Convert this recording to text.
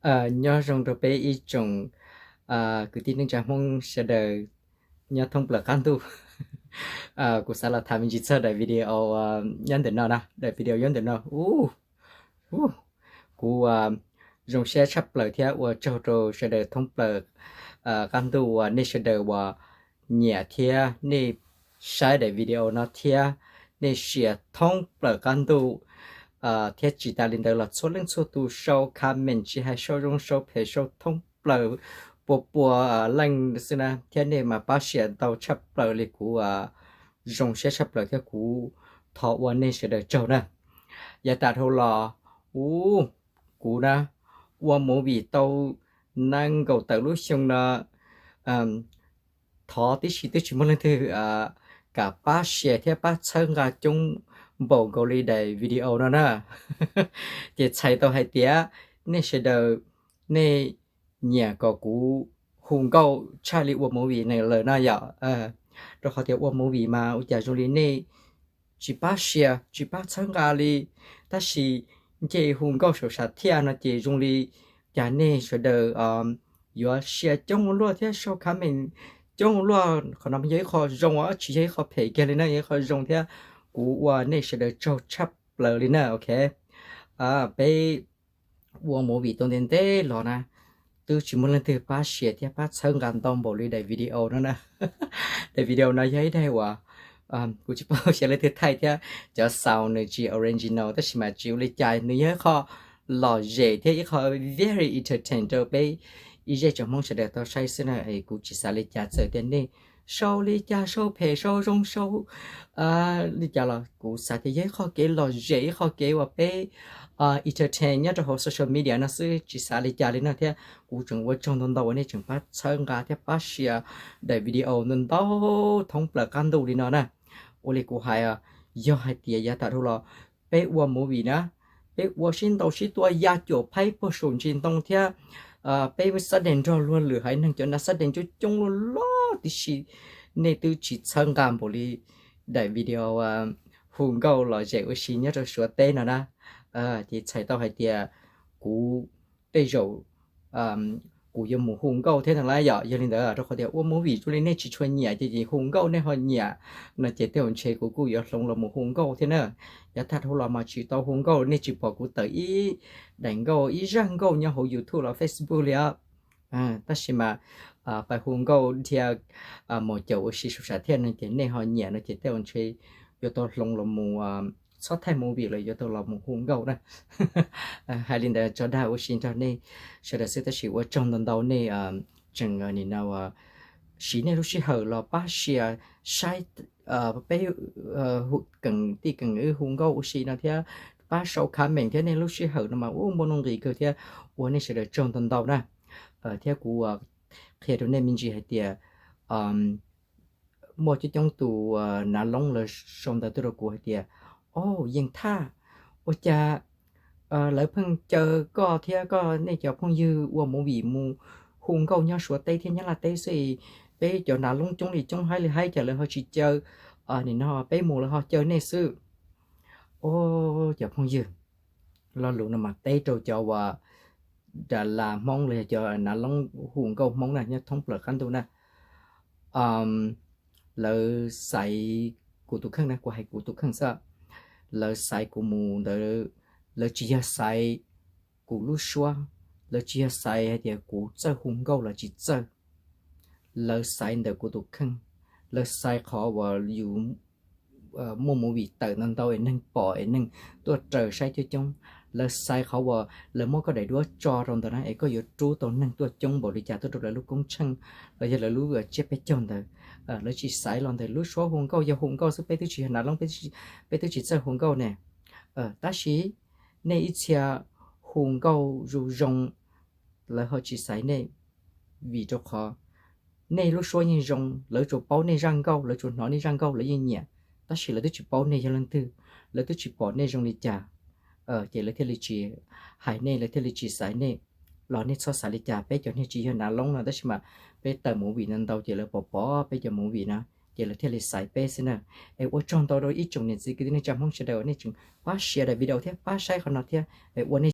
Nyob zoo rau peb ib tsoom kwv tij neej tsa Hmoob sawv daws nyob thoob plaws qab ntuj. Kuv xav los tham me ntsis txog daim video nyob ntawm no na, daim video nyob ntawm no. Kuv zoo siab tshaj plaws thiab ua tsaug rau sawv daws thoob plaws qab ntuj uas nej sawv daws uas nyiam thiab nej saib daim video no thiab nej share thoob plaws qab ntuj, thiab tsis tas li ntawd los txhua leej txhua tus sau comment tsis hais sau zoo sau phem sau thoob plaws pua pua leej xwb na, thiab nej mas pab share ntau tshaj plaws li. Kuv zoo siab tshaj plaws thiab kuv thov ua nej sawv daws tsaug na. Yav tas dhau los, u, kuv na ua movie tau nees nkaum tawm lub xyoo no, thov tib si twb tsis muaj leej twg kam pab share thiab pab txhawb nqa coob npaum nkaus li daim video no na. Ces txhais tau hais tias nej sawv daws, nej nyiam kom kuv hu nkauj tshaj li ua movie no lawm no yom. Rau qhov tias ua movie mas ua cas zoo li nej tsis pab share tsis pab txhawb nqa li, tab sis nce hu nkauj saum sam thiaj no ces zoo li cas nej sawv daws yuav share coob ua luaj thiab sau comment coob ua luaj. Qhov no yog ib qho zoo, tsis yog ib qho phem kiag li na, yog ib qho zoo thiab kuv ua nej sawv daws tsaug tshaj plaws li na. Ok, peb ua movie tau ntev ntev los na, twb tsis muaj leej twg pab share thiab pab txhawb nqa ntau npaum li daim video no na. Daim video no yog ib daim uas kuv tsis paub xyov leej twg thaij thiab cov sound nws tsis original, tab sis mas tsis ua li cas, nws yog ib qho lom zem thiab ib qho very entertain rau peb ib zej tsoom Hmoob sawv daws tau saib xwb na. Kuv tsis xav li cas txawm tias nej sau li cas, sau phem sau zoo sau li cas los kuv xav tias yog ib qho kev lom zem, ib qho kev uas peb entertain nyob rau hauv social media no xwb, tsis xav li cas li no thiab. Kuv tseem ua tsaug ntau ntau uas nej tseem pab txhawb nqa thiab pab share daim video ntau ntau thoob plaws qab ntuj li no na. Ua li kuv hais, yog hais tias yav tas dhau los peb ua movie na, peb ua sib ntaus sib tua ya cuam phaib puag saum ntsis ntoo thiab peb sab dees nrog luag lwm haiv neeg cov nas sab dees coob coob luaj luaj tib si, nej twb tsis txhawb nqa npaum li daim video hu nkauj lom zem ua si nyob rau Suav teb no na. Ces txhais tau hais tias kuv tej zaum kuv yuav mus hu nkauj thiab no lauj yom. Yog li ntawd rau qhov tias ua movie zoo li nej tsis tshua nyiam ces hu nkauj nej ho nyiam no ces tej zaum ntshe kuv kuj yuav hloov los mus hu nkauj thiab na. Yav tag dhau los mas tsis tau hu nkauj, nej tsis pom kuv tawm ib daim nkauj ib zaj nkauj nyob hauv YouTube los Facebook li os. Tab sis mas pais hu nkauj dhia mus caum ua si saum sam thiaj no ces nej ho nyiam no ces tej zaum ntshe yuav tau hloov los mus, txhob thaij movie lawm yuav tau los mus hu nkauj na. Hais li ntawd tso dag ua si nrog nej sawv daws xwb, tab sis ua tsaug ntau ntau nej tseem nim no siv nej lub sij hawm los pab share saib peb keem tij keem wb hu nkauj ua si no thiab pab sau comment thiab, nej lub sij hawm no mas ua npau nqis kawg thiab, ua nej sawv daws tsaug ntau ntau na. Thiab kuv qhia rau nej me ntsis hais tias muaj coob coob tus nav loob lawv sau ntawv tuaj rau kuv hais tias, o, Yeej Thaj, ua cas lawv pheej caw koj thiab koj nej cov phooj ywg ua movie mus hu nkauj nyob Suav teb thiab Nyab Laj teb xwb, peb cov nav loob coob li coob haib li haib cas lawv ho tsis caw, nim no peb mus lawv ho caw nej xwb. O, cov phooj ywg, lo lus no mas teb rau cov uas das las Hmoob los yog cov nav loob hu nkauj Hmoob na nyob thoob plaws qab ntuj na. Lawv xaiv kuv tus kheej na, kuv hais kuv tus kheej xwb, lawv xaiv kuv mus ntawd, lawv tsis yog xaiv kuv lub suab, lawv tsis yog xaiv hais tias kuv txawj hu nkauj los tsis txawj. Lawv xaiv ntawm kuv tus kheej, lawv xaiv qhov uas yus muaj movie tawm ntau ntau es neeg pom es neeg tuaj raws saib coob coob. Lawv xaiv qhov uas lawv muab koj daim duab tso rau ntawd na es koj yuav rub tau neeg tuaj coob npaum li cas tuaj rau lawv lub koob tsheej los yog lawv lub tsiab peb caug ntawd. Lawv tsis xaiv los ntawm lub suab hu nkauj, yog hu nkauj xwb peb twb tsis yog nav loob, peb twb tsis txawj hu nkauj ne. Tab sis nej ib txhia hu nkauj zoo zoo, lawv ho tsis xaiv nej vim rau qhov nej lub suab yeej zoo, lawv tsuas paub nej zaj nkauj, lawv tsuas hnov nej zaj nkauj lawv yeej nyiam, tab sis lawv twb tsis paub nej yog leej twg, lawv twb tsis pom nej zoo li cas, ces lawv thiaj li tsis hais nej, lawv thiaj li tsis xaiv nej. Los nej txhob xav li cas, peb cov niag tsis yog nav loob no tab sis mas peb tawm movie ntau ntau ces lawv pom pom peb cov movie na, ces lawv thiaj li xaiv peb xwb na. Es ua tsaug ntau rau ib tsoom niam txiv kwv tij neej tsa Hmoob sawv daws uas nej tseem pab share daim video thiab pab saib qhov no thiab, es ua nej